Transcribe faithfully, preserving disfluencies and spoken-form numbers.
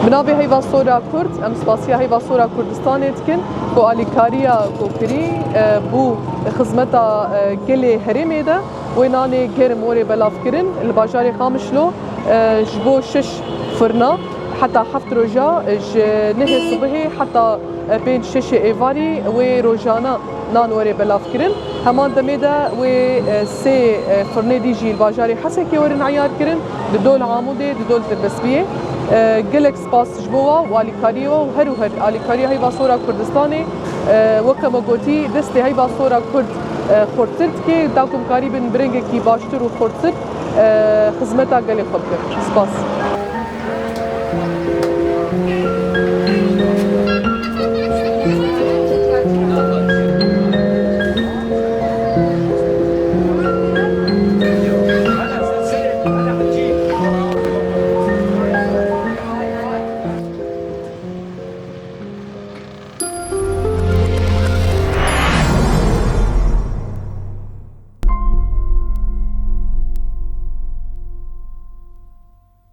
Bi navê Heyva Sora Kurd, em spasiya Heyva Sora Kurdistanê dikin ku alîkariya ku kirî, e, bû xizmeta, e, gelê herêmê de. Wê nanê germ were belavkirin li bajarê Qamişlo, e, ji bo şeş firna heta heft roja, e, ji nehê sibihê heta, e, pênc şeşê êvarî wê rojana nan were belavkirin. Heman demê de wê, e, sê, e, firnê dî jî li bajarê Hesekê werin eyarkirin, di dol Amûdê, di dol Tirbespiyê. E, gelek spas ji bo we û alîkariyê we û her û her alîkariya Heyva Sora Kurdistanê, e, weke me gotî, destê Heyva Sora Kurd, e, xurttir dike, da ku em karîbin bi rengekî baştir û xurttir, e, xizmeta gelê xwe bikin. Spas.